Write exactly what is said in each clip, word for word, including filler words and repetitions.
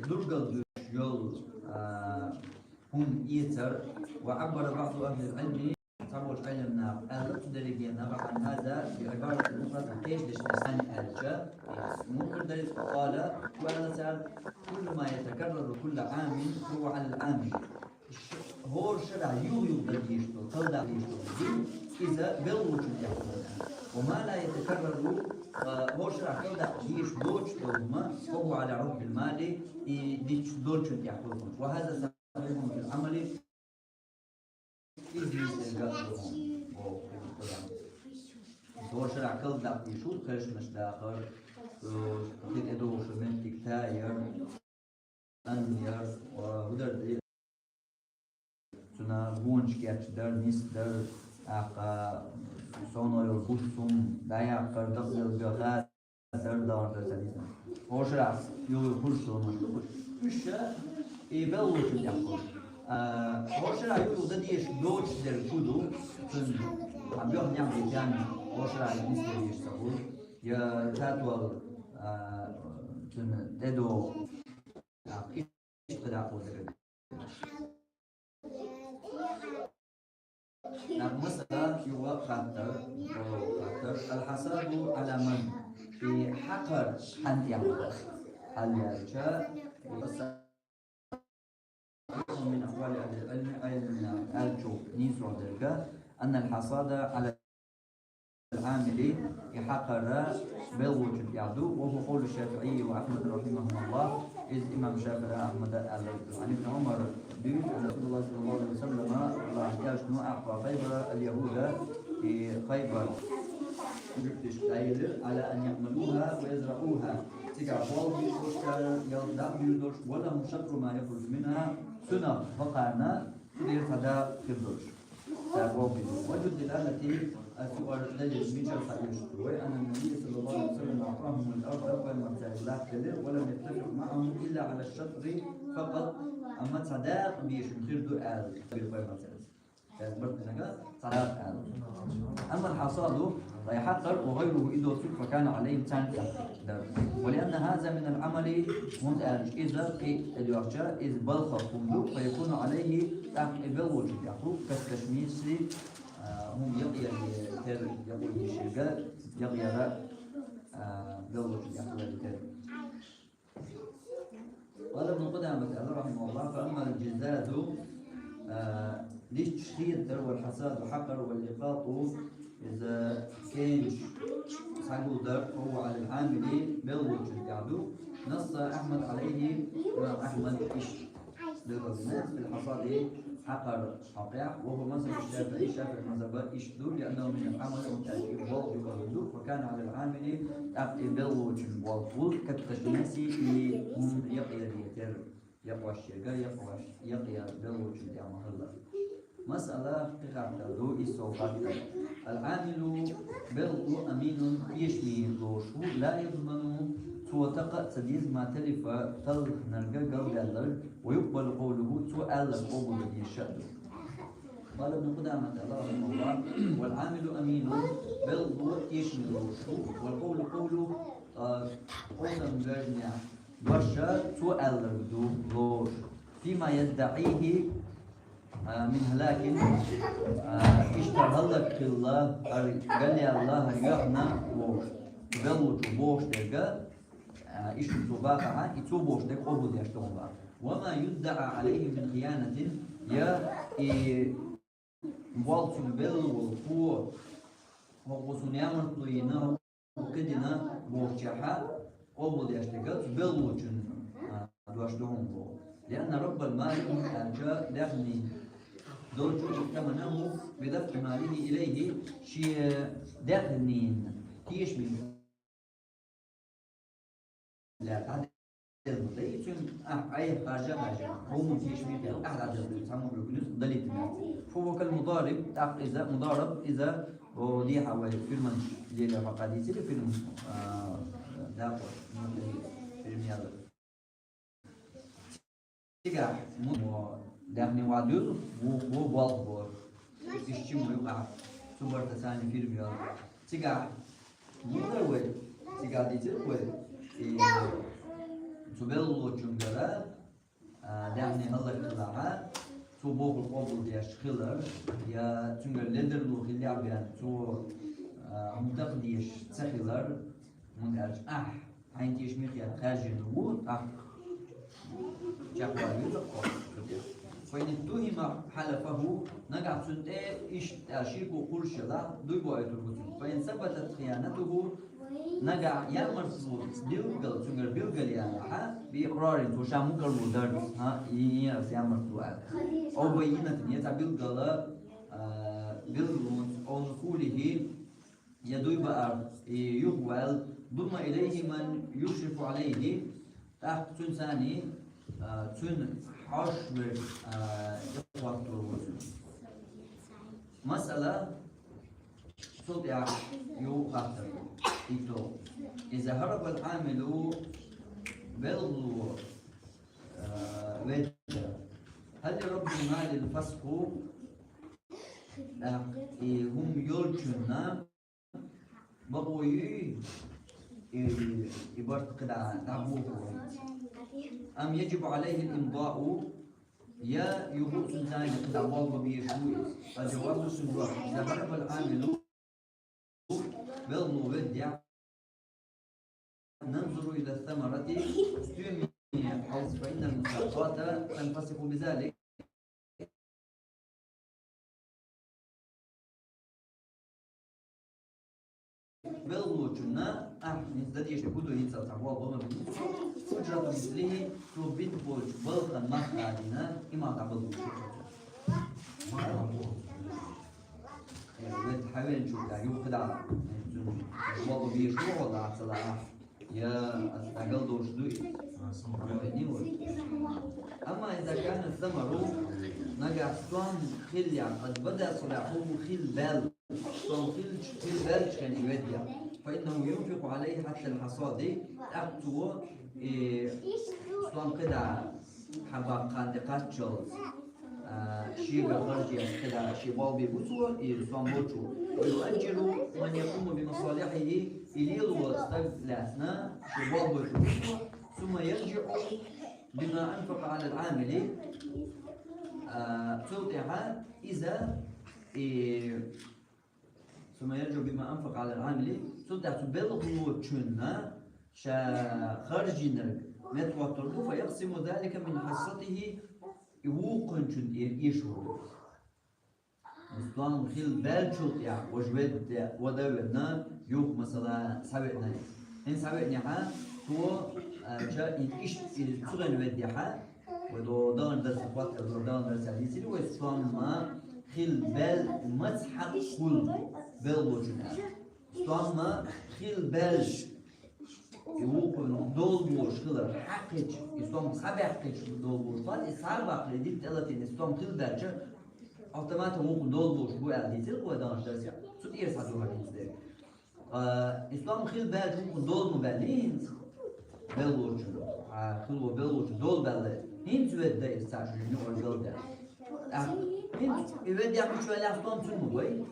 дургал дуьш йолу, а, хӀума эцар, وعبر بعض أهل العلم, цхьаболчу Ӏеламнаха аьлла цу дерриге нагахь عن هذا بعبارة أخرى, цхьа кхечу дешнаш санна аьлча, муха дара иза, قال, шу аьлла цара, كل ما يتكرر كل عام فهو على العامل. ХӀора шарахь юха-юха дан дезаш долу, кхалдаккха дезаш долу, иза белхалочун тӀехь хӀума. وما لا يتكرر, а, хӀора шарахь кхалдаккха дезаш доцуш долу хӀума, فهو على عرف المال, и дитт долчун тӀехь хӀума. وهذا صحيح في العمل. Иза нийса дерг а ду хьуна, боху Ибн Къудама. ХӀора шарахь кхалдаккха дезаш ду, кхерчанаш дахар, э, кхин тӀедогӀуш меттиг таяр, ан яр, ва хӀудар де. Цуьнан гонаш кечдар, нисдар, тӀаккха совнаха йолу бусум, дӀаяккхар, дакъа делла, ха, дар, дар, дар, дар, дар. ХӀора шарахь юха-юха хуьлуш долу хӀуманаш ду уьш. Уьш ша и белхалочун тӀехь хуьлу. А, хӀора шарахь юха-юха дан дезаш доцуш дерг хӀун ду? Цуьнан, а, боьха неӀ бен тӀаьхьа хӀора шарахь нисдан дезаш ца хуьлу. Я татол, а, цуьнан тӀедогӀу. А, иштта дакъа дерг. Нах масала юха хаттар, хаттар. الحصاد على من? И хьакхар хьан тӀехь ду? Хьаллаьлча, من أقوال أهل العلم, Ӏеламнаха аьллачух нийсо дерг, أن الحصاد على العامل, и хьакхар белхалочун тӀехь ду, وهو قول الشافعي وأحمد رحمهما الله, иза имам ШафиӀи, Ахьмада аьлла. عن ابن عمر дуьйцу, أن رسول الله صلى الله عليه وسلم, Аллахьан элчано أعطى خيبر اليهود, и Хайбар жуьгташка дӀаелира, على أن يعملوها ويزرعوها. Цигахь болх буьйцуш, я дакъа буьйцуш, ولهم شطر ما يخرج منها, цунах баккхарна цу дера цхьа дакъа хир долуш. Цара болх буьйцуш. وجه الدلالة, аса юкъара далил мичара схьаоьшуш ду вай, أن النبي صلى الله عليه وسلم أعطاهم الأرض, пайхамар цаьрга латта делира, ولم يتفق معهم إلا على الشطر فقط, амма цхьа дакъа бешан хир ду аьлла, пайхамар цаьрга. Цаьрга барт бинарг цхьа дакъа аьлла. أما الحصاد, ткъа и хьакхар, وغيره, и доцург, فكان عليهم, царна тӀехь дара. ولأن هذا من العمل, хӀунда аьлча иза, кхин а тӀедоьгӀча, иза балхах хӀума ду, فيكون عليه, тӀаккха и белхалочун тӀехь ду, كالتشميس, а, хӀума якъъяр тера, якъъяр дешнарг, якъъяр, а, белхалочун тӀехь хилар тера. قال ابن قدامة رحمه الله: فأما الجذاذ, а, личча хедар, والحصاد, хьакхар, واللقاط, иза кенаш схьагулдар, فهو على العامل, белхалочун тӀехь ду, نص أحمد عليه, имам Ахьмада иштта белгалдина, في الحصاد, хьакхар хьокъехь, وهو مذهب الشافعي, ШафиӀи мазхӀаб иштта ду, لأنه من العمل, хӀунда аьлча и болх юкъара ду, وكان على العامل, тӀаккха и белхалочун болх бу, كالتشميس, и хӀума якъъяр тера, якъош ерга, якъош, якъъяр белхалочун тӀехь ма хилла. Масъала кхин хаттар ду, иссал хаттар. العامل, белхало, أمين, тешаме лоруш ву, لا يضمن, цо такха а ца деза, ما تلف, талхнарг, галдаьлларг, ويقبل قوله, цо аьлларг къобалдан дезаш а ду. قال ابن قدامة رحمه الله: والعامل أمين, белхало тешаме лоруш ву, والقول قوله, а, къовсам бежнехь дош цо аьлларг ду лоруш. فيما يدعيه, а, من هلاك, а, иштта хӀаллакьхилла, хӀара галъяьлла, хӀара йоьхна лоруш. Белхалочо бохуш дерг, а, иштта цо бахахь, и цо бохуш дерг къобалдеш ду хьуна. وما يدعى عليه من خيانة, я и болх цуьнан белла волу, хӀокхо суна ямартло йина, хӀокхо кхидӀа дина бохучехь, къобалдеш дерг цу белхалочун, а, дош ду хьуна боху. لأن رب المال, хӀунда аьлча даьхни долчо, ائتمنه بدفع ماله إليه, шен даьхнин тешаме лаьцна дӀаделла ма дай, цуьнан ахь Ӏай харжа а харжа, хӀуманан тешаме хилла, ахь дӀаделла ду, цхьаммо хӀума хӀуьттина далийта ма дац. فهو كالمضارب, тӀаккха иза, مضارب, иза, о, дехьа вай фильманаш лело хьокха дийцира фильм, а, дакъо, фильм яла. Цигахь мо даьхни ван дуьллу, вукхо болх бо. Иштта мо юкъахь, цу барта царна фильм йолу. Цигахь муха дара вай? Цигахь дийцира вай? И Цу белгӀалочунгара, а, даьхни хӀаллакьхилахь, цо бохург къобалдеш хилар, я цуьнгара ледарло хилла бен, цо, а, хӀума дакъа дезаш ца хилар, хӀунда аьлча ахь хьайна тешаме хетта хаьржина ву, тӀаккха чекхвала веза-кх цу тӀа. فإن اتهم حلفه, нагахь цунна тӀе иштта шеко кхуллуш елахь, дуй боуьйтур бу цунна. فإن ثبتت خيانته, нагахь ямартло билггал, цуьнгара билггал ялахь, بإقرار, цо ша мукӀарло дарца, хӀа, и, и ас ямартло аьлла. أو بينة, я цхьа билггал, а, билгалонца, أو نقوله, я дуй баар, и юхаваьлла, ضم إليه من يشرف عليه, тӀаккха цуьнца цхьана, а, цуьнан хьош верг, а, тӀехӀоттор ву цуьнан. Масала, цул тӀехьа юха хаттар ду. ИттлагӀа. إذا هرب العامل, белгӀало, а, ведда, هل لرب المال الفسخ, тӀаккха и хӀума йолчунна бакъо юй, и, и барт кхидӀа дӀабохо? أم يجب عليه الإمضاء, я юха а цуьнца цхьана кхидӀа болх бан безаш ву иза? الجواب, цуьнан жоп: إذا هرب العامل, белгӀало веддехь, ننظر إلى الثمرة, стоьман хьовсу, فإن المساقات تنفسخ بذلك. БелгӀалочунна, ахь хӀинца дан дезаш хӀу ду, хӀинца цхьа болх бан беза. أجرة مثله, цо битта болчу балхан мах а дина, и мах дӀабала дезаш ду. Э, ведда хьавеанчул тӀехьа юха кхидӀа, э, цуьнан болх бан безаш ву хьо, ца лаахь. Я, ас дӀагала долуш ду и? А, сам Амма иза кана самару, нагахь стом хиллехь, къад бада салахьуху, хила баьлла. Стом хилча, хила баьллачу хенахь и веддехь. فإنه ينفق عليه حتى الحصاد, тӀаккха цо, э, стом кхидӀа хьабаккха хан тӀе кхаччалц, а, шега харжа еш кхидӀа шен болх бан бу цо, и стом болчо. ويؤجر من يقوم بمصالحه, и лело стаг лаьцна, шен болх бан бу цо. ثم يرجع بما أنفق على العامل, а, цул тӀаьхьа иза, и, ثم يرجع بما أنفق على العامل, цул тӀаьхьа цу белхалочунна ша харжийнарг меттахӀоттур ду, فيقسم ذلك من حصته, и вукхунчун тӀера эшар ду. Стом хила баьллачул тӀаьхьа, важа ведда, вада а ведна, юха, масала, схьавеана. ХӀинца схьавеанехь, цо, а, ча, и, иштта, и цу хенахь веддехь, вай до-, даханчу дарсехь, хӀоттар до-, даханчу дарсехь дийцира вай, стом хила баьлла маца хьакъ хуьлу белхалочунна аьлла. Стом хила баьлча, и вукхунна долуш хилар хьакхаьчча, и стом схьабаьккхича долуш хилар, и схьа а баккхале, дитта тӀе латийна, и стом хила баьлча, автоматом вукхунна долуш бу аьлла дийцира вай даханчу дарсехь. Цу тӀера схьа ду хӀара хӀинца дерг. А, и стом хила баьлча вукхунна дола ма баьллий хӀинца? Белхалочун. А, хила волу белхалочун дола баьлла. ХӀинца ведда иза цхьа шуьга юкъара галдаьлла. А, хӀинца и веддехь мича ваьллехь стом цуьнан ма бай?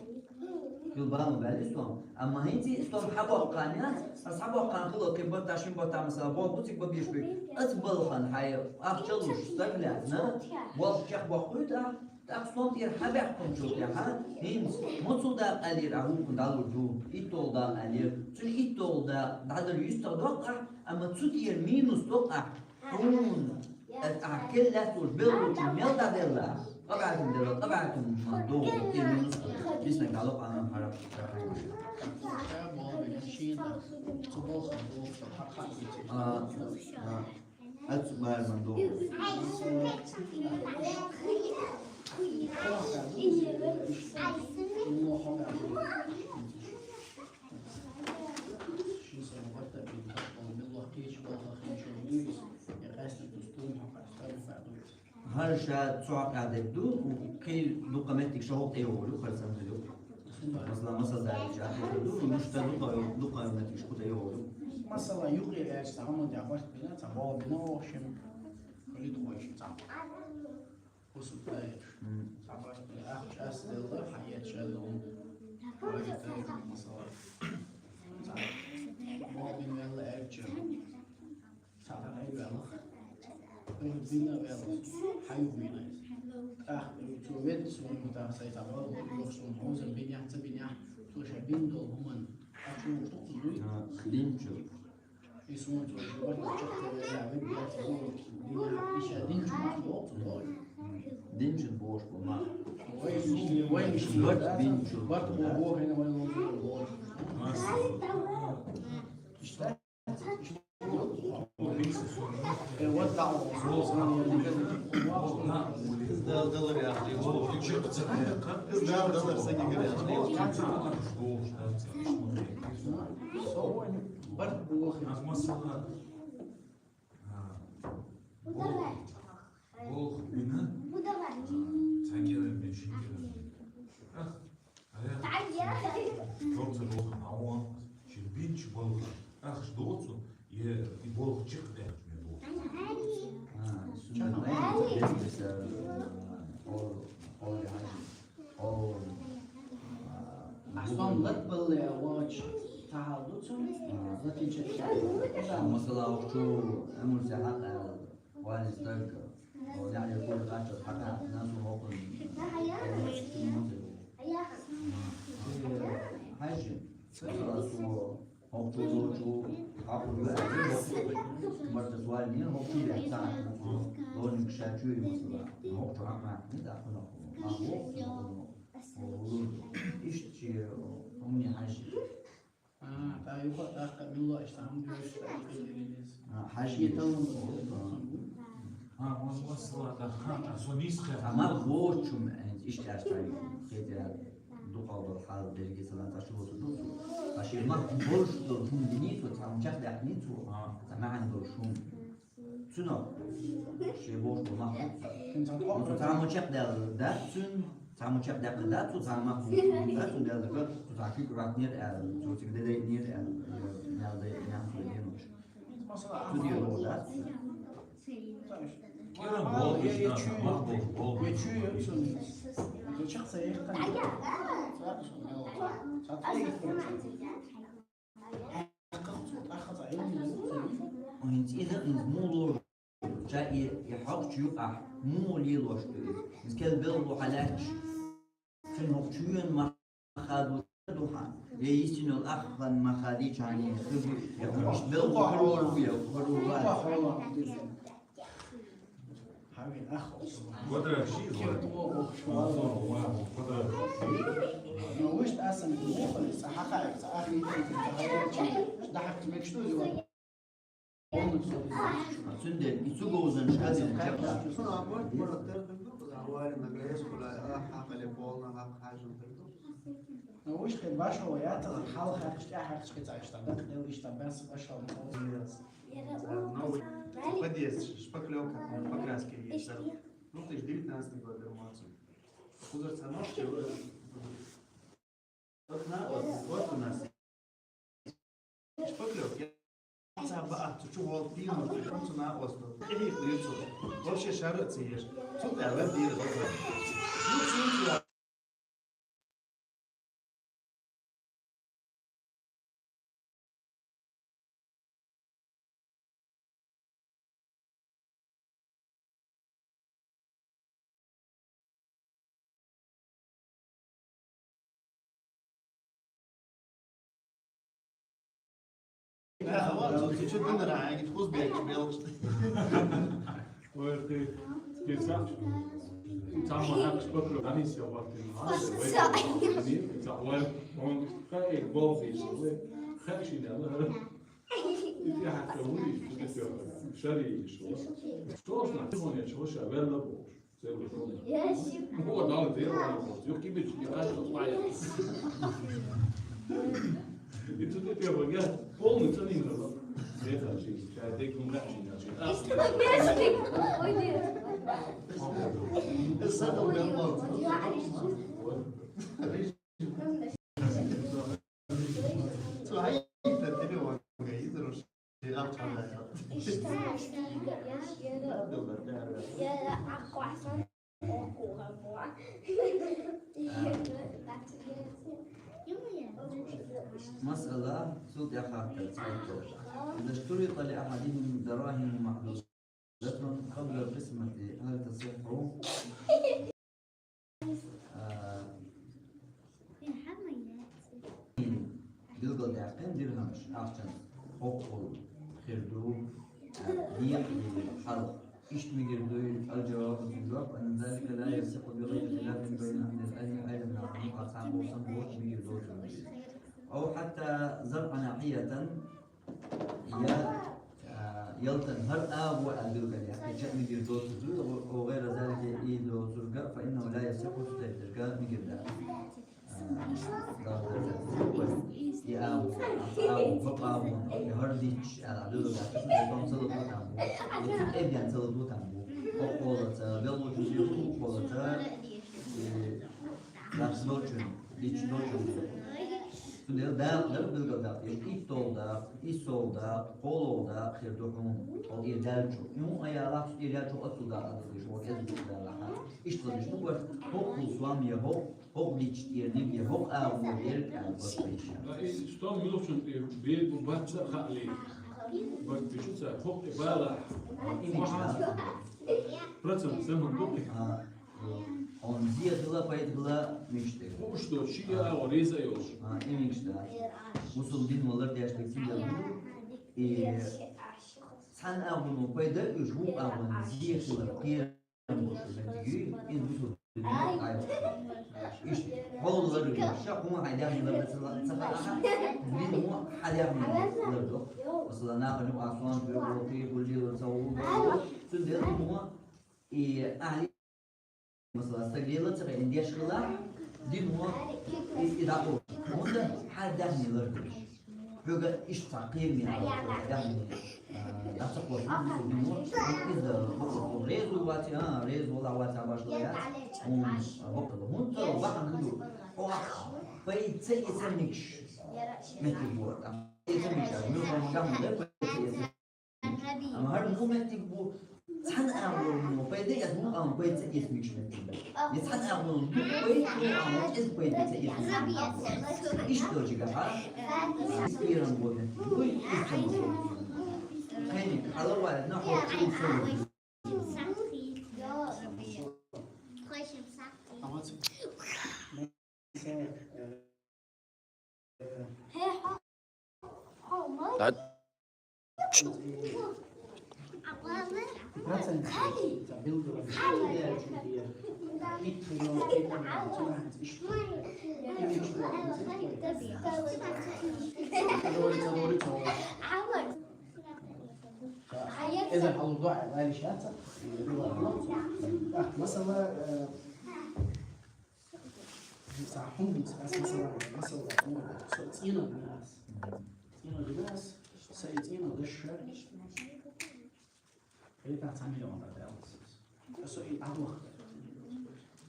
Хила бала ма баьллий стом. Амма хӀинца и стом хьабоккху хан яц, аса хьабоккху хан хилла кхин баттахь, шин баттахь, масала, болх бу цига бан безаш берг. Аса балхана хьайн ахча луш стаг лаьцна, болх чекхбоккхуьйту ахь, тӀаккха стом тӀера хьабаьккхинчул тӀаьхьа, хӀинца, муьлхха дакъа аьллера ахь вукхунна дӀалур ду, итталгӀа дакъа аьллера. Цуьнан итталгӀа дакъа дӀадала юьстах доккху ахь, амма цу тӀера минус доккху ахь. Хьуна, аса ахь кхел лаьцна волчу белхалочун мел дӀаделла ахь, къа бӀаьргана делла, къа бӀаьргана ма догӀу, тӀера минус доккху. Биснаг дӀало, къаман хьарам. А, а. Ацу бара ма ду. ХӀара ша цу хьокъехь дерг ду, кхин дукха меттиг ша хӀокху тӀе йогӀур ю, хӀара санна ду. Масала, масал далийча, ахь ду, муьшта дукха, дукха меттиг шу тӀе йогӀур ю. Масала, юкъера аьлча, цхьа хӀума тӀехь барт бина, цхьа боху бина воху шен, хуьлу тхойша цхьа. Хусуп даьлча. Мм. Цхьа барт бина, ахча ас делла, хьан етташ аьлла хӀума. Вай тайжа, масала. Цхьа боху бина ваьлла аьлча. Хьайвелах. Дина велах. Хьайвелах. ТӀаккха цо вед суна, тӀаккха сай цхьа вала, йоах суна, хӀанз бинехь, ца бинехь, цо ша бин долу хӀуманна. А цо вуш дукха дуй? А, динчу. И суна цо шу вахча хьайвелах, вед яц, вуй, дина, и ша динчу мах йоах цо, йоах. Динчу бохуш бу мах. Вай, вай, барт динчу. Барт бу, бу, хӀина вай лозу, бу. Масала, а, болх, болх бина, цхьа кӀира бен, ши кӀира бен. Ах, Ара, Дорца болх, Ӏавон, ши бинчу болх, ахча доцу, е и болх чекхдехча мел доцу. А, сунна лайна, бен беса, о, о, о, а, Ахьа сон латбалле а вач, тахьал ду цунна, а, латинча. Масала, охчу, амурца хьакъ аьлла. Валис только. О, я, я, кое-как что-то пока, нас уроком. Хьажи, хӀокху чу, хӀокху чу, хӀокху чу, марта звали, хӀокху чу, я, цхьа, лоник ша чуьйра масала. ХӀокху чу хьакъ ма, не да, хӀокху, а, хӀокху, хӀокху, хӀокху. Иштта чи, хӀумне хьажи. А, тӀаккха юха а тӀаккха милла аша цхьа хӀума доьшуш, тӀаккха хӀун дийр иза? А, хьажа шен таллам дийр. А, вон масала тӀаккха, а, со нийса кхетта. А, мах боцучун, э, иштта аьлла цхьа хетар, дукхах долу хьал берриге санна цхьа шу воцург ду цо. А шен мах болуш долу хӀума динийла цо, цхьа хӀума чекхдаьккхинийла цо, а, цхьа маьӀна долуш хӀума. Цунах шен бохуш болу мах бу. Цо цхьа хӀума чекхдаьлла дац цуьнан, цхьа хӀума чекхдаьккхина дац цо, цхьа мах бу дац цуьнан даьлла, цо цхьа куьг ватнера аьлла, цо цига де дайтинера аьлла, мел дай, мел дай денош. Цу дела ло дац. КӀира болу, я, я, чу, мах болу, болу. Я, чу, я, цуьнан. Цо чекх ца яьккхина. Цо, цо, цо, цо, цо, ХӀинца иза, хӀинца муха лору? Ша и, и хьокхучу юкъахь муха лелош ду иза? Иза кел белхало хьан лаьтташ? Цуьнан хӀокху чуьйранна мах ду хьан? Я йистина йолу ахханан мах дийча хьан, я хӀума иштта белхало хӀара ву, я хӀара ву вац? Цундела и цу говзанчу хазина чекхдаьлла. Ну, вуьш хир башхо яцара, хьалхарчу, тӀаьхьарчу кхин цхьа иштта дакъа делла, иштта баьсса башхо ма ховзийла. Подъезд, шпаклёвка, покраска еза. Ну, ты ж девятнадцатый год, молодцы. Кузар ца наш, чего? Вот на, вот, вот у нас. Шпаклёвка. Ца баъ, цу чу гӀолт дийна, цу на осту. ТӀехьа дуьйцу. Вообще шара а ца еш. Цу тӀе вер дийра гӀолт. Ну, цу Ой, ты, ты сам, сам вот так спокойно, они все вот, ты, а, ой, они, ца, ой, он, как, эй, бог, и всё, ой, как же, да, ой. И ты, а, ты, ой, ты, ты, шари, и что? Что ж, на, ты, он, я, чего, ша, верно, бог. Вот, да, вот, я вот, я кибич, я кажется, своя. И тут это я полный ценин. Это же, я так не хочу, значит. А, مسألة цул тӀехьа хаттар цхьайтта. إذا اشترط لأحدهم دراهم محدودة قبل القسمة هل تصح؟ А, билгалдаьккхина дирхӀамаш, ахчанца, хӀокхул хир ду, а, некъ или хьалха. Иштта мегар дуй, الجواب, цун жоп, أن ذلك لا يصح بغير خلاف بين أهل العلم, Ӏилман наха мукъа цхьа къовсам боцуш мегар доцург. أو حتى زرع ناحية, я, а, ялтан хӀара агӀо аьлла билгалъяьккхича а мегар доцург, أو غير ذلك, и доцург, فإنه لا يصح, цу тайпа дерг мегар дац. А, Далла дерза, и агӀо, а, агӀо, хӀокху агӀо, и хӀара дича, аьлла, дуьйла дац, тӀом ца лур бу там бу, и цу тӀе бен ца лур бу там бу. ХӀокху къолаца, белхалчун деху хӀокху къолаца, и, лакхара долчун, дича долчун. Цундела дакъа дара билгалдакъа, и итталгӀа дакъа, и совгӀа дакъа, кхоалгӀа дакъа хир ду хьуна, хьо тӀера даьллачух. И хӀун а ялахь, цу тӀера яьллачух оццул дакъа а дезаш, хьо кӀезиг далахь. Иштта ладуьйш ду вай, хӀокхул сом я хӀокху, хӀокху дича тӀера дерг я хӀокху агӀо дерг аьлла барт беш. Да, и сом муьлхачун тӀера бен бу бац а хаале. Барт бечу цара, хӀокху тӀе балахь. Имидж, да? Процент саман ду. А, хьуна зе хила, пайда хила, муьлш дерг. Хууш доцу, ши а агӀо реза а йолуш. А, имидж, да. Мусул дин валар деш дерг цундела ду. И цхьана агӀоно пайда а оьшуш, вукху агӀоно зе хилар кхерам болуш меттиг юй, иза бусург динан къайла. Иштта, хьол ларъеш, ша хӀума хьайн даьхни лардан ца ла-, ца хаахь, дин хӀума хьан даьхни лардан. Масала, нахана юкъахь сом тоьху, кхин хӀума лело ца хӀума. Цундела хӀума и ахьли, масала, стаг лела ца хаийна деш хилахь, дин хӀума и, и дӀакъовлу. ХӀунда хьан даьхни лардан. Хьоьга иштта цхьа кхераме агӀо, даьхни, а, дӀа ца кхочуш, иза бакъ, реза вац, а, реза валахь вац, а, башха яц, хьуна, а, бакъ ду. ХӀунда ца бахьана ду, хьо ахь пайда ца эца мегаш меттиг бу. Пайда ца эца мегаш, муьлхха магахь ма дай пайда ца эца. Амма хӀара муха меттиг бу, цхьана агӀоно пайда эца, муха а пайда ца эца мегаш меттиг бу. Я цхьана агӀоно ду пайда, муха а кӀезиг пайда ца эца меттиг бу. Иштта долчу гахьа, иза кхерам бо меттиг бу, иза ца ма бо. Кхайниг, хьала ваьлла, хьо чул сов. Масала, э, Сан хӀума дийца ас, масала, масала, хӀума дийца. Со цӀено дина ас. ЦӀено дина ас, са и цӀено дашша. Ритахь цхьа миллион дӀадаьлла ас. Со и дӀадохка.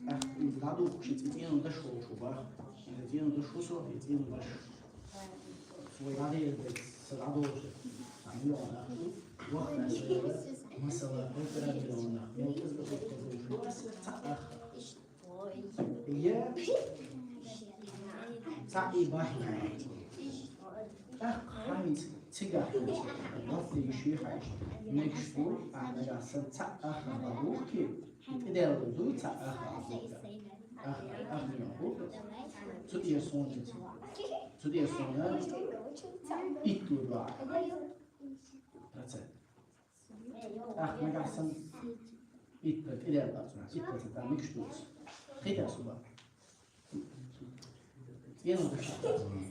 Ах, и дӀадохкуш, и цӀено даш волчу бах. И цӀено даш ву со, и цӀено даш. Со и дӀадер дерг, са дӀадохуш. Цхьа миллион ах. Вахна со, масала, полтора миллиона. Мел кӀезга, кӀезга, кӀезга, ас цхьа ах. Я цхьа и бахьана. ТӀаккха хӀинца цигахь хӀинца, лафтий ши хьаьжа, мегаш бу, ахьа нагахь санна цхьа аха бахьуьйту, и тӀедалла дуй цхьа аха бахьуьйту. Аха, аха бахьуьйту. Цу тӀера суна, цу тӀера суна итт лур ду ахьа. Процент. Ахьа нагахь санна итт тӀедалла дац, итт процент мегаш ду. Кхин а суба. ЦӀено даш.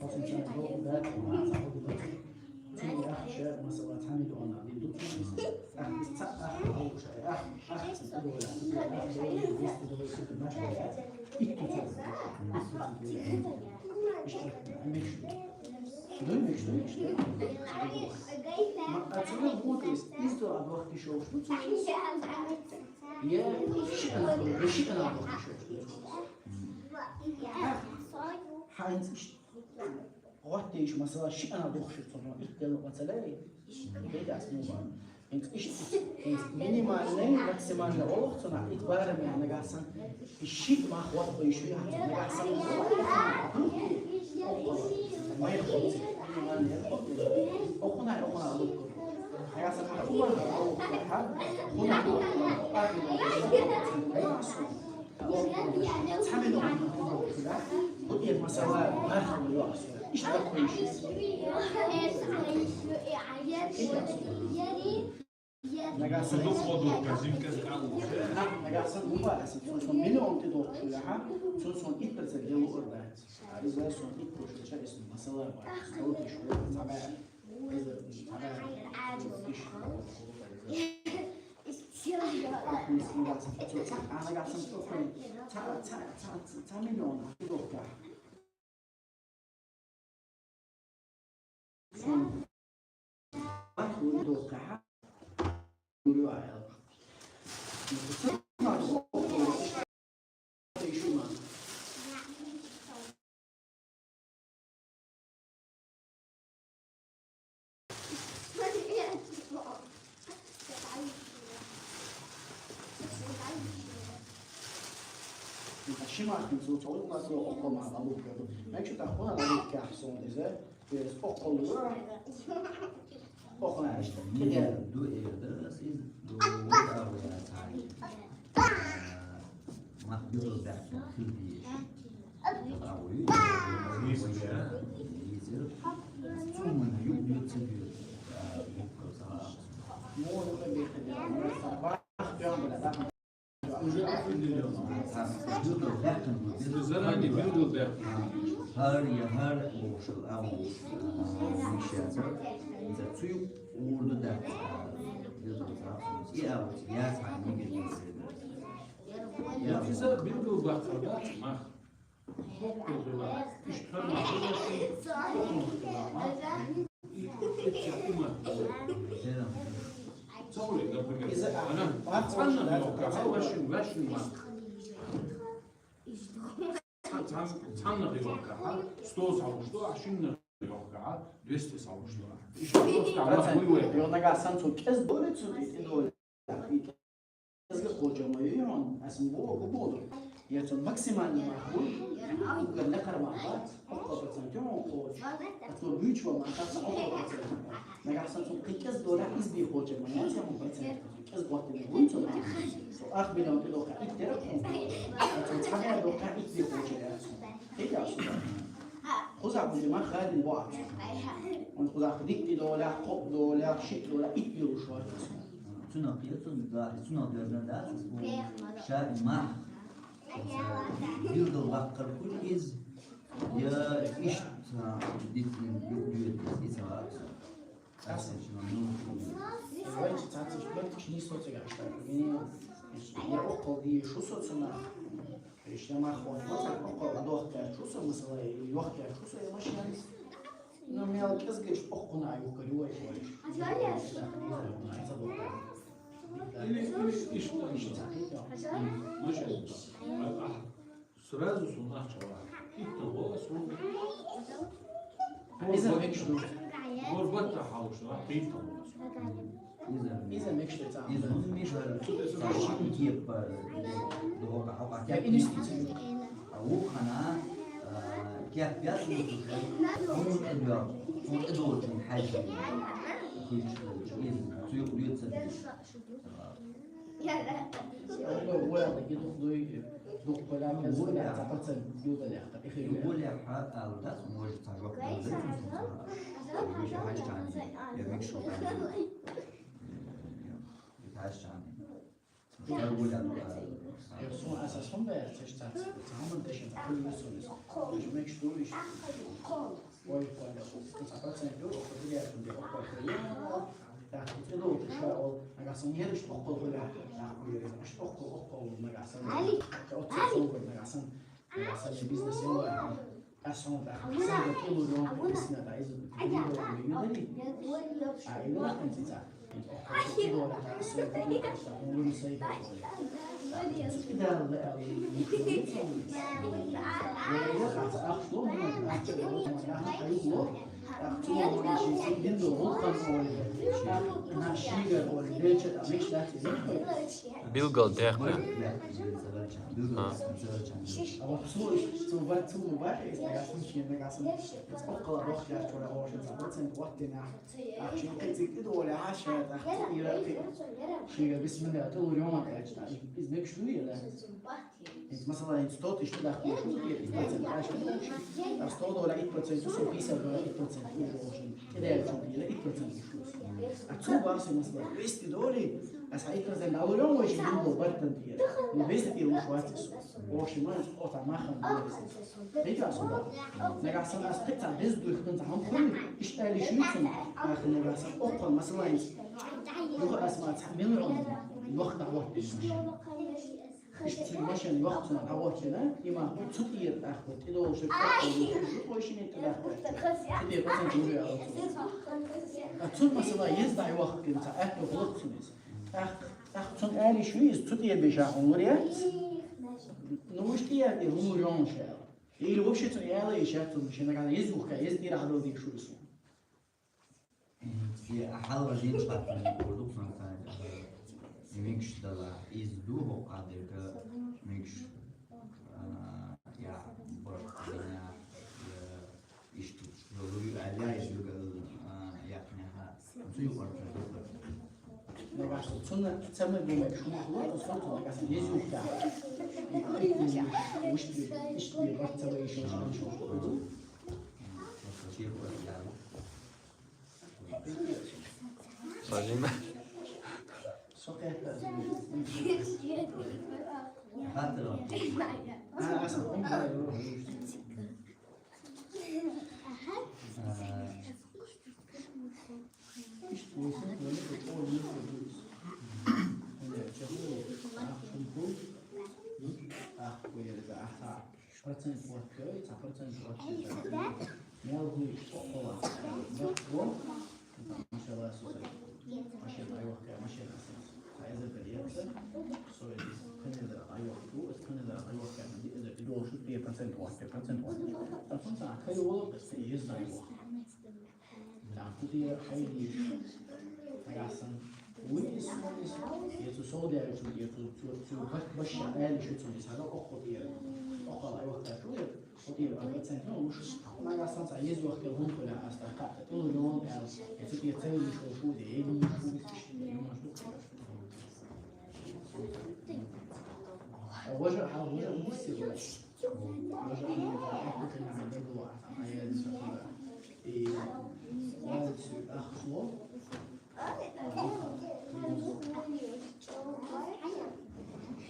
Хьо цуьнан догӀу дац, ма ца хӀума дац. Цуьнан ахча, масала, цхьа миллион дина ду цунна иза. Ахьа иза цхьа ахча хьалуш, ахча, ахча ца догӀу, ахча догӀу, десять догӀу, супер, маша яц. Итт ца догӀу. Иштта, мегаш ду. Дуй, мегаш ду, мегаш ду. Ма, а цунах бутӀа иза, иза а бахкиш йолуш ду цунах. Я шиъ а, я шиъ а бахкиш йолуш ду цунах. Хьайнца иштта гӀоттийша, масала, шиъ а духуш ду цунах, итт делла ма ца лай. Бейдас муха. ХӀинца иштта, хӀинца минимальный, максимальный олух цунах, итт барам нагахь санна. И шиъ мах вахбайш ву яхь, нагахь санна. Нагахь санна, нагахь санна муха аса, цун сон миллион тӀедохкуш хилахь, цун сон итт процент де луур дац. Иза сон итт процент ша ис масала бар. Стол тиш ху, цабар. Иза цабар. Тиш. Ахмис хилас. Цу цах, а нагахь санна цу хон. Ца, ца, ца, ца, ца миллион тӀедохкуш. Ши махкин цо цо ма цо окко ма лабук. Мачу та хона лабук кяхсон дизе. Без окко лура. Окко на. Мир ду эрдас из ду вара цай. Мах ду бахтин хилдиш. Заранее билгал баьккхина. ХӀара я хӀара вовшал а вовш, а, вовш яцар. Ца цуй урду дац, а, билгал ца. И а вовш яц, а, мига билгал. Я, иза билгал бахтар дац, мах. Цхьанна хиларгахьа, сто схьалуш ду, а шинна хиларгахьа, двести схьалуш ду. Иш просто нагахь санна цо кӀезига доле цу тӀе, тӀе доле. Иза кхоча ма ю хьона, аса ма боху, хӀун боху. Я цун максимально мах буй, угар лекхар мах бац, окко процент ю хьона кхоча. А цун буьйчу мах бац, окко процент. Нагахь санна цун кхин кӀезига доле, иза бий кхоча ма яц, я хьона процент. КӀезига гӀоттина буй цун мах. Цу ах миллион тӀедохка итт дера хьона. А цун цхьа дера дохка итт бий кхоча яц. Хи яц. Кхузахь буй мах хадин боац. Он кхузахь дикка доле, кхоъ доле, шиъ доле, итт йолуш вац. Цунах кхета, цунах, цунах доьзна дац, ша и мах. Билгал ваккхар хуьлу иза, я иштта дитина юкъ доьду иза, и ца вац. Аса, ну, вайчи цацаш берташ нийсло цига аштар. Я оккхал дийр шу со цунах. Иштта мах хьош, мацах боккъал а дохкаьрчу со, масала, или йохкаьрчу со, я машина. Ну, мел кӀезгаш боккъуна а юхкар, ювай хьош. Или, или иштта, иштта. Машина. Сразу сунах чава. Итта гӀо сун. Иза мекшу. Горбатта хьалуш, а, хӀитта гӀо сун. Иза мекште цхьа. Иза хӀума мишар, цхьа шиъ кепа, догӀа хьокъа кеп. Я инвестиция. А вукхана, а, кеп яц, хӀума тӀедоьгӀу, хӀума тӀедолчун хьаьжжина. Хуьлуш, иза, цу юкъа доьца деш. Вуя, вуя, дукха дуй, дукха хӀума, вуя, цхьа процент дузалехь, тӀа, эхир. Вуя, хьа, ала дац, может, цхьа жоп дузалехь, цхьа, цхьа, я мекшу. Ташчани. Эх, сун аса сун бер, цеш цац, цаман тешен, цакул юсун. Мекш дуиш. Ой, ой, ца процент ю, охо дигер, охо дигер. Так, ты долго шел, а гасан ериш охо хуля. Так, хуля, охо, охо, на гасан. Али, Али, на гасан. Аса бизнес ю, а сон да, сан да кило ю, бисна да, из кило ю, ю дали. А ю да, ан цица. Кило да, сон да, сон да, сон да. Ах, что, ах, что, Цу вахана шийца дин ду гӀулакхан оле, нах шийгара оле, леча, а микаш дац из. Билгал текхна. А. А вот цу, цу ба-, цу ма бахе, из нагахь санна, ший нагахь санна, из оккхала вахча чура гӀошин, цхьа процент вахтина. Ахча кхе цигга ду оле, а ша, ахча ира кхе. Шийга бисмилла, тӀу рёма, а, из микаш ду, я, да? Масала, ин сто тысяч даха, итт процент, а, итт процент, а сто доллар итт процент, сто пятьдесят доллар итт процент, итт процент. А цу барсе, масала, двести доллар, а са итт процент, а улём очень много бартан тира. Ну, двести тира уж ватис. В общем, ота махан. Видишь, сюда. Нагахь санна аз кхе цхьа деза дуьхкан цхьа хӀама хуьлу, иштта аьлла шуьйцун, ахуна нагахь санна, оккхал, масала, ин юха аз ма цхьа миллион йохка дӀавахтина. Иштта машен йохка цунна дӀавахтина, има цу тӀера тӀаккха тӀедолуш, тӀаккха шуьйши тӀедахка. Цу тӀера процент уже ала цунна. А цунна, масала, еза дӀайохкина цхьа аьтту хӀулакх цунна иза. ТӀаккха, тӀаккха цунна аьлла шуьйцу, цу тӀера беша хьуна лур яц. Ну, уж тӀера тӀера лур йону ша. Или вообще цунна аьлла и ша цунна, шена гана еза юхка, еза тӀера хьадал дийш шу иза. Е, а хьалха жин чхьаьтта урдук сан сан, э, микаш дала, из ду хӀокху дерга микаш, а, я, борхана, э, иштта, луьйр аьлла, из югал, а, яхнеха. Цу юкъара цу юкъара. Нагахь санна, цунна ца ма бу микаш, хӀума хӀума, цунна нагахь санна, еза юхка. Уж, иштта, иштта, барт ца бай, иштта, иштта, иштта. Салима. Процент вахкой, цхьа процент вахкой. Мел гуй, оккхула. Бахко. Машина сусай. Машина айвахкой, машина сусай. Цхьа эзар береца. Сой, кхин эзар айвахку, эс кхин эзар айвахкой, ди эзар, ди долуш, пять процент вахкой, процент вахкой. Процент а кхай волу, эс еза айвахкой. Нагахь кху тӀера хьайдийша, нагахь санна, вуй иза, вуй иза, я цу сов даьллачун, я цу, цу, цу бат-, башха аьлла шу цунна, иза хьала оккху тӀера, оккхал айвахкар шу, я кху тӀера процент, ну, уж нагахь санна цхьа еза вахкар хӀума хуьлу, ас тӀаккха тӀе лур йолу аьлла, я цу тӀера ца везаш волу шу, я елийша шу, иза иштта, юмаш ду. Важа, хьал важа, муссир важа. Важа, хьал важа, хьал важа, хьал важа. И валит су ахло.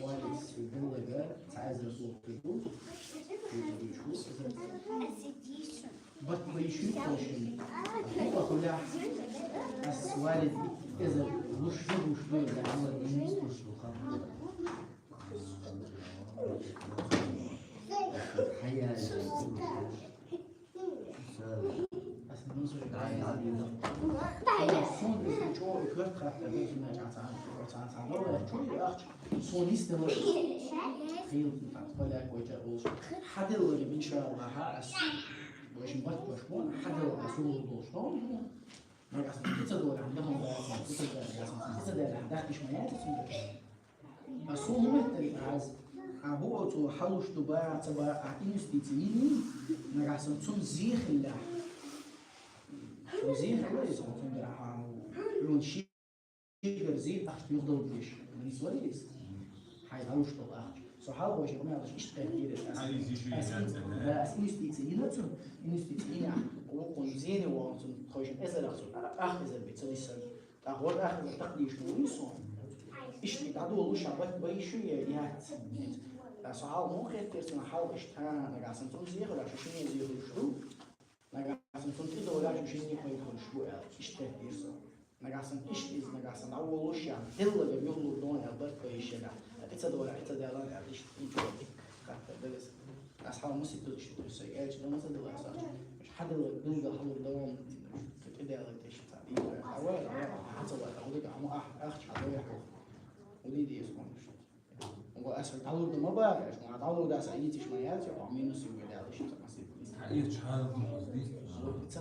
Валит су беллага цаьзра султу. Бат бай шу тошин. Бу ахуля. Ас валит эза луш луш луш луш луш. Хьаделла, иншаллахь, ас вайшин барт баш бу, хьаделла, ас уллур долуш бу. Нагахь санна, кхин ца долахь, дахам баьлла, кхин ца долахь, кхин ца долахь, дахкаш ма яц цуьнга. А со хӀун меттиг аз, а бу оцу хьалуш ду баха, ца баха, а инвестици йиний, нагахь санна цунна зе хилла. Цунна зе хилла иза, цундела хьан хьуна ши- шигара зе ахча юхадала дезаш. Нийса вара иза? Хьайн хьалуш долу ахча. Со хьалха вайши хӀума аьлча, иштта кхетира аса. Аса, да, аса инвестици йина цунна, инвестици йина ахча. Вукхунна зене вахана цунна, тхойшинна эзар ахча, ах эзар би ца висар. ТӀаккха вара ах эзар такхдийшина вуй со. Иштта дӀадолуш, ша бат бай шу я, яц. Аса хьалха хӀун кхетира цунна, хьалха иштта, нагахь санна цунна зе хилла, шу шине зе хуьлуш ду. Нагахь санна цунна тӀедолахь, шу шине пайда хуьлуш бу аьлла, иштта кхетира со. Нагахь санна иштта иза, нагахь санна дӀаволуш, я деллага юхалур ду аьлла, барт бай шу я. Кхин ца долахь, кхин ца далахь аьлла, иштта, иштта дика хаттар дара иза. Аса хьалха масийтта иштта дуьйцу, сайга аьлча, дан ца дала аса ахча. Хьаделла билггал хьалур ду, кхин тӀедалар тешна ца дийр. Хьан вай, хьан ца вай, хьан вай, хьан ахча хьан вай, хьан. Ули деза хьуна. Ва аса дӀалур ду ма бара, ма дӀалур ду аса, йициш ма яц, я минус ю гедал, иштта масийтта. Хьан чхьана хӀума дийцу? Ца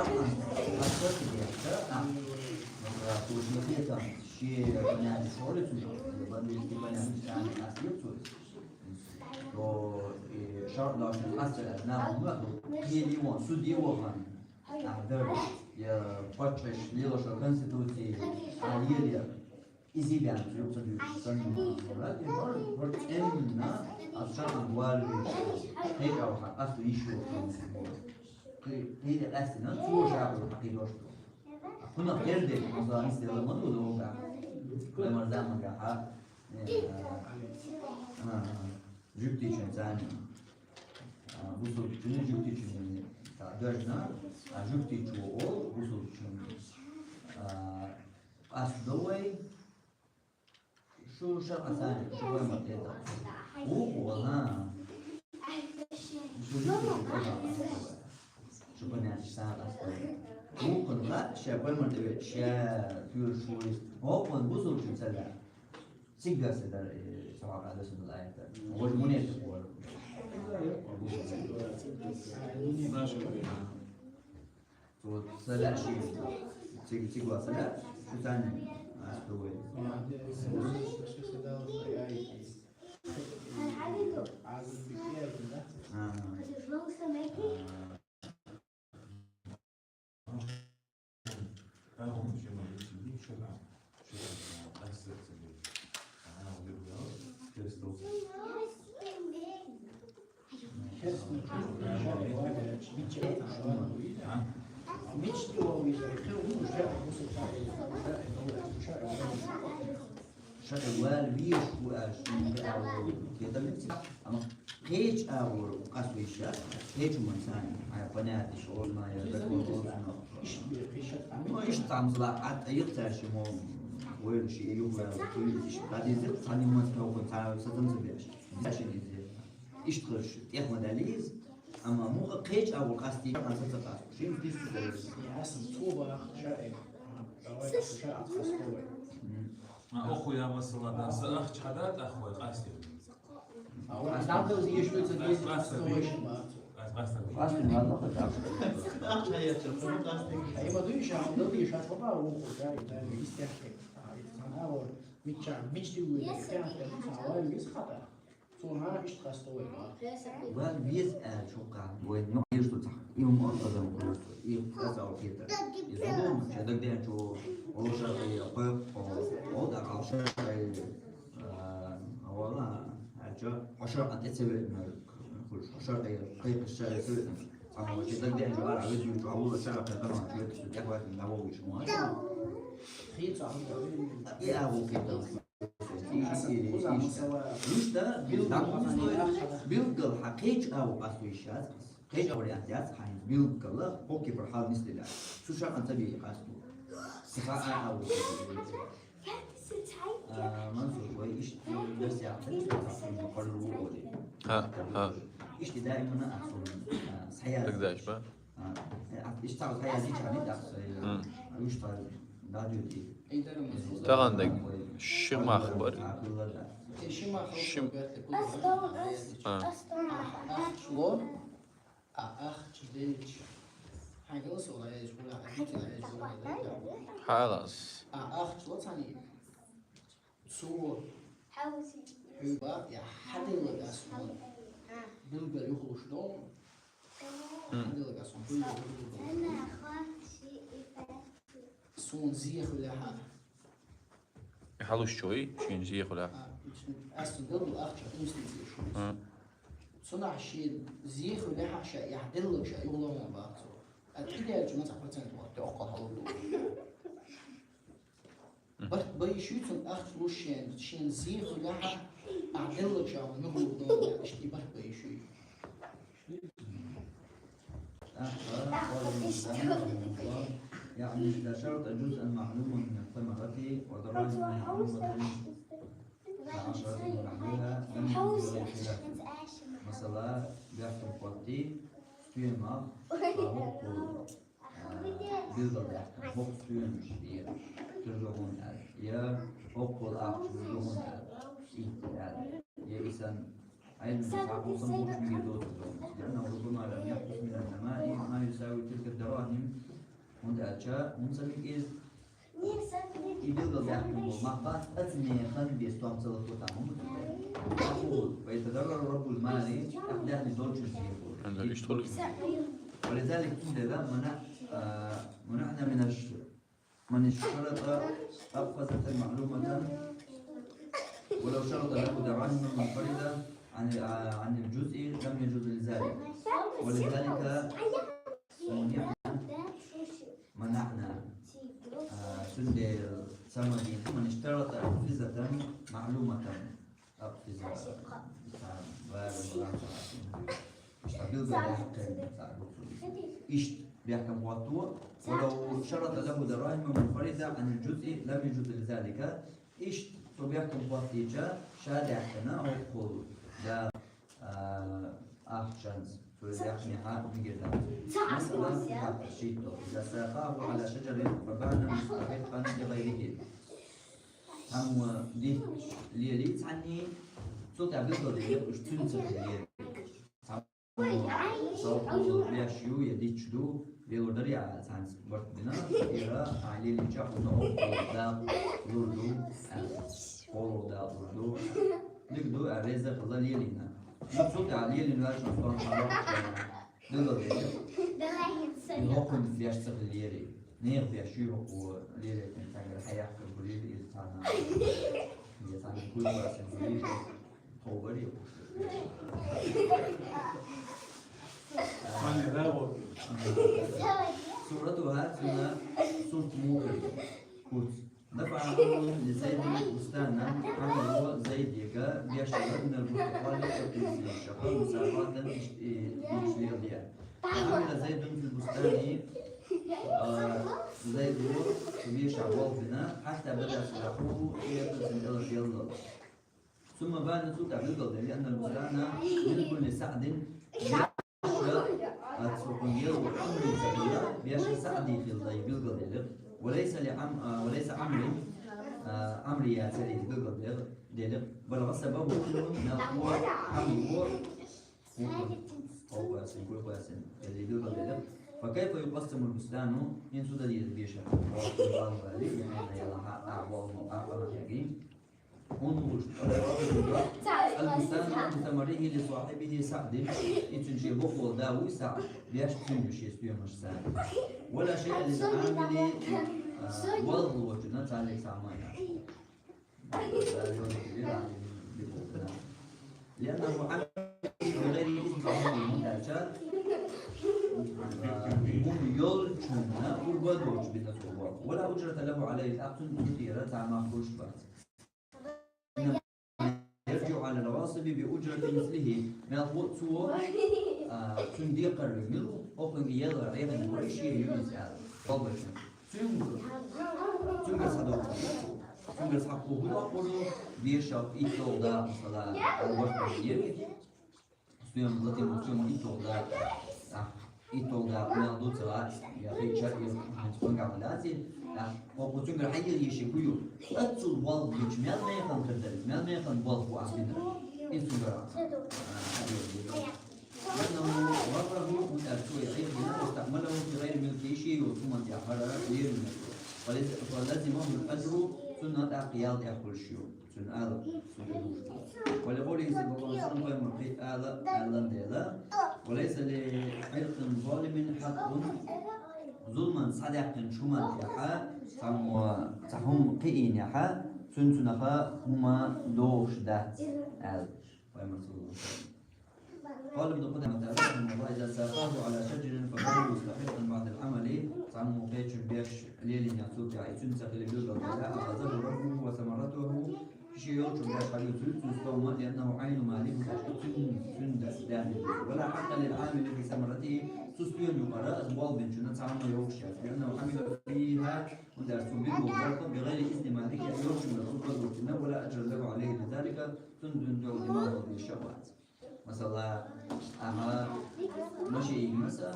шархан, а что тебе, да? А, вот, а, слушай, ну, ты там, все понятия шоры, слушай, вот, ну, если понятно, что они нас ебут, то, э, шар должен остаться, на, ну, ну, или он, судья его, а, да, я, почти, лило, что конституции, а, или, изидян, юксад юксан, рати, бор, бор, эмна, ача, агвал, хей, ау, ха, асу, ишу, хей, хей, асина, цу, шабу, хакидош. Куна перде, масала, не сделал, маду, долга. Куна марза, мага, ха. Э, а, а, жуктичун, цани. А, бусурчуну жуктичун, та, дожна, а, жуктичу ол, бусурчун. А, ас довай, Шу ша къасани, шу бай мар теда. У, у, ага. Шу жи шу ша къасани. Шу бай мар ша къасани. У, кун га, ша бай мар теда, ша тюр шу ис. О, кун бу су шу сала. Сигда сала, э, сама къада су ла айта. Вож муне су кор. Наша. Вот, сала ши, циг-, цигла сала, шутани, а, строй. А. А. Шагьвал виш ху аш, ама кеч агъур къасвиша, кеч ман сани, ай, понятно, шо ма я, закон, ну, иш тамзла, ат, айык таши мо, ой, ши, ю, иш, кадизи, сани ман сани, ца, сатам забеш. Даши дизи. Иштхаш, техма дализ, ама муха кеч агъур къасти, ан саца къас. Шин пис. Ясн, туба, шаи. Давай, ша, ат, къасти. Мм. А, охуя, масала, да, са ахча хьада, тӀаккха вай къастир. А, вай дӀадалза еш вуьйцу, деза къастар вайша бац. Къас-, къастар. Къастар, ладно, хотя бы. Ахча хьаяча, цунна къастар. Ай, ма дуй, ша, ма дуй, ша, хӀама вуху, да, да, истяхе. А, и цана, а, вот, мича, мичти вуй, я, я, я, я, вай, виз хата. Цунна иштта къаста вай бац. Ван вез аьлча хӀокхарна вай нохчий шу цхьа. И хӀума адам просто. И къаста вай хетар. И зулам, ша дагадеанчо, оша, и, хӀо, хӀо, хӀо, да, хӀо, ша, и, а, вала, аьлча, хӀо ша а тӀе ца веана, хуш, хӀо ша, и, хӀо ша, и, ца веана. Амма ша дагадеанчо, ара, вез ю, чу, авула, ша, хӀо, хӀо, чу, вез, шу, тӀехватина, на, вовиш, хӀо. Хи ца, хӀо, и, а, вовиш, хетар. Иштта, билггал, билггал хьа кхечу агӀор къасто йиш яц. Кхечу агӀор яц, яц хьайна билггал, хӀокхе пара хьал нислелаш. Цу шарӀан ца бийи къасто. Ца хаьа агӀор. А, Мансур, вай иштта дерс яхьа ца деза, ца хьуна кхоллар ву олий. Ха, ха. Иштта даимана а хьуна, а, схьаяза. Дагадеш ба? А, э, а, иштта схьаяза чарни даккха, э, Мм. уьш тхьа дӀадоьдий. Тахана даг ши мах бар. Ши мах. Ши А. Ахча ло, а ахча делча. Хьайгала со лаеш, гула ахча лаеш, гула ахча. Халас. А ахча ло цхьаний. Цо хьуьба я хьаделлаг ас хьуна билггал юхалуш догӀу. Мм. Хьаделлаг ас хьуна билггал юхалуш догӀу. Суна зе хуьлехьа. Хьалуш чой, шен зе хуьлехьа. А, ас цуьнан дала ахча инвестицеш. Мм. Цунахь шен зе хуьлехьа ша, я хьаделлаг ша юхалуш бац цо. А тӀе даьлча ма цхьа процент вахт, тӀе оккхал хьалур ду. Барт бай шуьйцун ахча луш шен, шен зе хуьлехьа, а деллача муьгӀур дон, иштта барт бай шуьй. يعني إذا شرط جزءا معلوما من الثمرة ودراهم معلومة كعشرة ونحوها لم يجز عليه الخلاف. Масала, бехкам кхотти, стоьмах, а, хӀокху билгалдаьккхина, хӀокху стоьмаш я тӀе догӀун аьлла, я хӀокхул ахча догӀун аьлла, итт аьлла, я и санна, Ӏилман цхьа хӀусам болчу мегар доцург догӀун. لأنه ربما لم يحدث من النماء ما يساوي تلك الدراهم, хӀунда аьлча хӀунда ца мега иза, и билгалдаьккхина болу мах бац, оцу механа бен стом ца латто там хӀума ду. فيتضرر رب المال, тӀаккха даьхни долчун зе хуьлу. Анда иштта хуьлу. ولذلك цундела منع، а, منعنا من الش-، من اشترط أقفزة معلومة ولو شرط له دراهم منفردة عن، عن الجزء لم يجز لذلك. ولذلك منعنا. منعنا. А, цундела ца магийна, من اشترط أقفزة معلومة. أقفزة. Иштта билгалдаьккхина, иштта бехкам хӀотто, ولو شرط له دراهم منفردة عن الجزء لم يجز لذلك. Иштта цо бехкам хӀоттийча, ша даьккхина хӀокхул да, а, ахчанца, цо яхнехьа мегар дац. Масала, шийтто, إذا ساقاه على شجر فبان مستحقا لغيره. Амма дихча лелий цхьанний, цу тӀехь билгалделира уьш цуьнца лелий. Цхьаммо совгӀат беш ю я дича ду, лелор дарий а цхьаьнца барт бина, цӀера а лелийча хӀунда хӀокхул дакъа лур ду, аьлла, хӀора дакъа лур ду. Дика ду, аьлла, реза а хилла лелийна. Ну, цу тӀехь лелийна ваьлча, стом хьалокхучарна билгалделира. И хӀокхунна беш ца хиллера. Нехан беш ю хӀокхо лелийна, цуьнгара хьаяккхар гулийла иза цхьана. Иза цхьана куй бацар гулийла, тхов барий хӀокхо. Сурату хӀацана сурт мухӀи куц. دفع عمرو لزيد بستانا, Ӏамро Зайдега беш дира, من البرتقال, апельсинашкахь, مساقاة, иштта, и, дича леладе. فعمل زيد في البستان, а, Зайдо цу бешахь болх бина, حتى بدا صلاحه, и апельсин кӀелхьарделла. ثم بان, цул тӀаьхьа билгалделира, أن البستان ملك لسعد, беш, а, цу хьуна лело Ӏамрин ца хилла, беш СаӀдин хилла, и билгалделира. وليس لعم-, а, وليس عمرو, а, амри яцари билгал дел-, делил. Бал гӀасаба бу кулун мел хӀама бу. Хукун. Хукун, хукун, хукун. Делил билгал делил. Фа кайфа юкъассамул бустану, ин суда дир беша. Ва кулбан вали, яна яла ха, а, ва ма, а, ва ма яги. Он луч. Аль-бустан ан самарихи ли сахибихи Саъдин. Ицун ши бокъо да ву Саъд. Беш цун ши стоимость Саъд. Вала шайъа лил амили, а, вал лучна цалик самая. لأنه عمل بغير إذن صاحبه. Мун йолчунна урба доч бина субар. ولا أجرة له عليه, ахтун кутира тама хушбат. يرجع على الغاصب بأجرة مثله. Мел ху цо, а, цун декъар мил, окъун ел райган вай ши юнис ал. Обычно. Цунгар, цунгар садоқ. Цунгар садоқ худа худа, бешал иттолда, масала, албаш башир. Стоим латим, стоим иттолда. А, иттолда, мел дуца, я хича, я ханцпанга лази. А, о, цунгар хайир еши хую. Ацул вал бич, мел механ кадалис, мел механ вал ху ахмина. Ин цунгар. А, хайир. لأنه غره متأكد يعيب بنا واستعمله في غير ملكه شيء وثم يعبر غير ملكه. فلز-، فلزمه الأجر سنة قياد يأكل شيء. سنة آل، سنة. ولقوله صلى الله عليه وسلم قيم القيد آل، آل ديلا. وليس لعرق ظالم حق ظلما صدق شمن يحا، سمو، سهم قئين يحا، سنسنخا هما دوش دات آل. قيم رسول الله. قال ابن قدامة رحمه الله: إذا ساقاه على شجر فكان مستحقا بعد العمل، سمو قيتش بيش ليلين يعطوك يا إتون سخيل بيوت الضياء، أخذه ربه وثمرته، شيء يوتش بيش حبيب سلسل استوما، لأنه عين ماله، سن، سن داخل. ولا حق للعامل في ثمرته، سستيون يقرأ، أزوال بن شنة، سمو يوكشف، لأنه عمل فيها، ودرس منه بغير إذن مالك، يوتش من الأرض والجنة، ولا أجر له عليه بذلك، سن دون دعوة ما هو بالشهوات. Масала, аха, маши маса,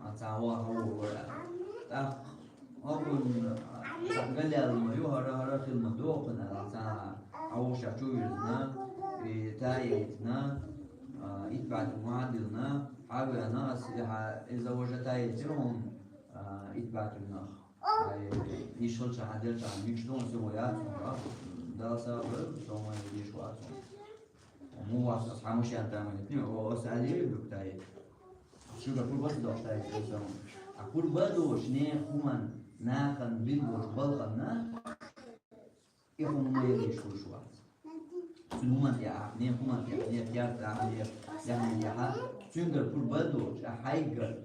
а цава хавура. Так, окун, а, галел ма ю, хара, хара хил ма дохна, а ца, ауша чуйна, и таитна, а, итбат муадилна, хавена, а, иза вожа таитирун, а, итбатунах. Ай, ишхал ча хадер ча, микшдон се воя, да, са, бр, сома, ишхал ча. Му вас асхаму шиан таманитни, о, о, сали, буктай. Шуга пурба дохтай, о, сам. А пурба дош не хуман, нахан, бил дош, балхан, на? И хуман ма ели шуш вас. Цун хуман я, не хуман я, не пьяр, да, не, я, не, я, ха. Цунгар пурба дош, а хайгар.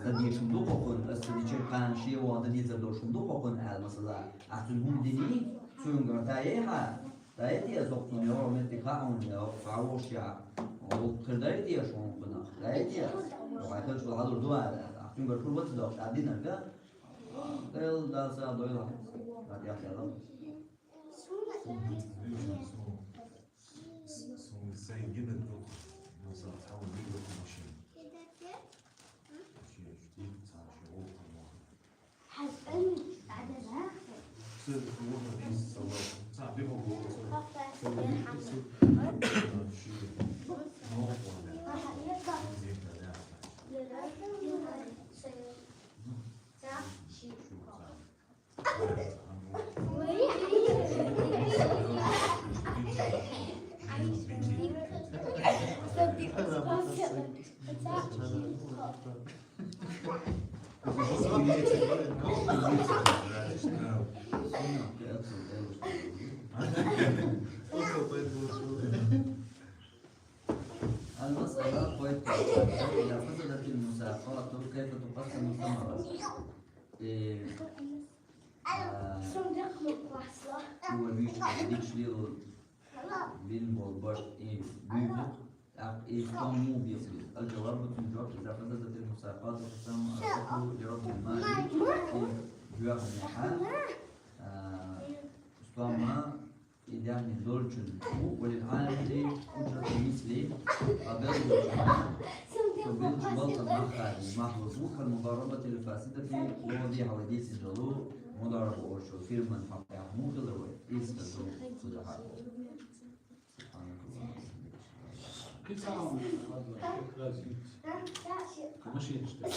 Задишун духохун, аз садичир кан шиева дадиза дошун духохун ал масала. А цун хум дини, цунгар тае ха. Тае ти аз охтун я, мети ха он я, фауш я. Ол кырдай ти я шон куна. Тае ти я. Вай кыш вал дуа. А цунгар пурба дош, а динарга. Дел да са дойла. Да я хелам. المسألة: إذا فسدت المساقات كيف تقسم الثمرة؟ إيه، آه، هو بيش-، بيش ليل بين بولبرت إيه، بيبي، أق إيه، كم مو بيصير؟ الجواب بتنجواب: إذا فسدت المساقات فالثمرة لرب المال، إيه، جواب نحا، آه، استوما إداني دولچن، وللعامل أجرة مثل، أبل دولچن، فبنت بلطة مخاري، محلوب، كالمضاربة الفاسدة، ووضيح وديس جلو، Мудараб орчо фирман папа мугъала ва иста зу худа хӀа. Субханакаллахумма. Киса ам, Аллах, разиц. Машин что?